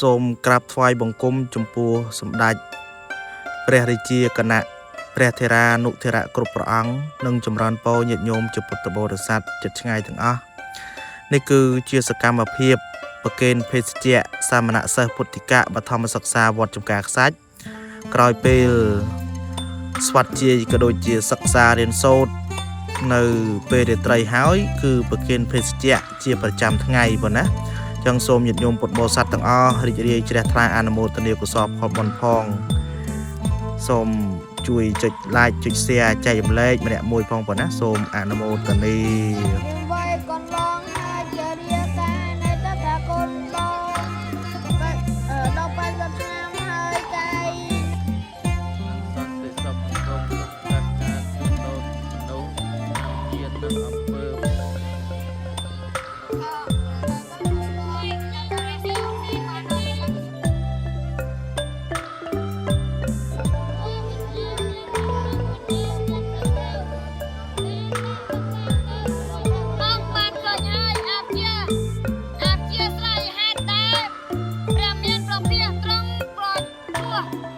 សូមក្រាបថ្វាយបង្គំចំពោះសម្ដេចព្រះរាជាគណៈព្រះថេរានុថេរៈគ្រប់ព្រះអង្គនិងចម្រើនពរញាតិញោមជាពុទ្ធបរិស័ទចិត្តឆ្ងាយទាំងអស់នេះគឺជាសកម្មភាពប្រគេនភេសជ្ជៈសាមណសិស្សពុទ្ធិកបឋមសិក្សាវត្តចំការខ្សាច់ក្រោយពេលស្វាត់ជាយក៏ដូចជាសិក្សារៀនសូត្រនៅពេលរាត្រីហើយគឺប្រគេនភេសជ្ជៈជាប្រចាំថ្ងៃប៉ុណ្ណាចឹងសូមញាតិញោមពុទ្ធបរិស័ទទាំងអស់រីករាយជ្រះថ្លាអនុមោទនាកុសលផលបុណ្យផងសូមជួយចុច like ចុច share ចែករំលែកម្នាក់មួយផងប៉ុណ្ណាសូមអនុមោទនា នាងវ័យកន្លងហើយជារាការនៃតថាគតបងបែដល់80ឆ្នាំហើយកៃ សន្តិសុខសង្គមទប់ស្កាត់ការជួញដូរមនុស្សជាតិនិងអំពើ បងបានឃើញហើយអាជាអាជាស្រ័យហេតុតែព្រះមានប្រភាសត្រង់ប្រពោះ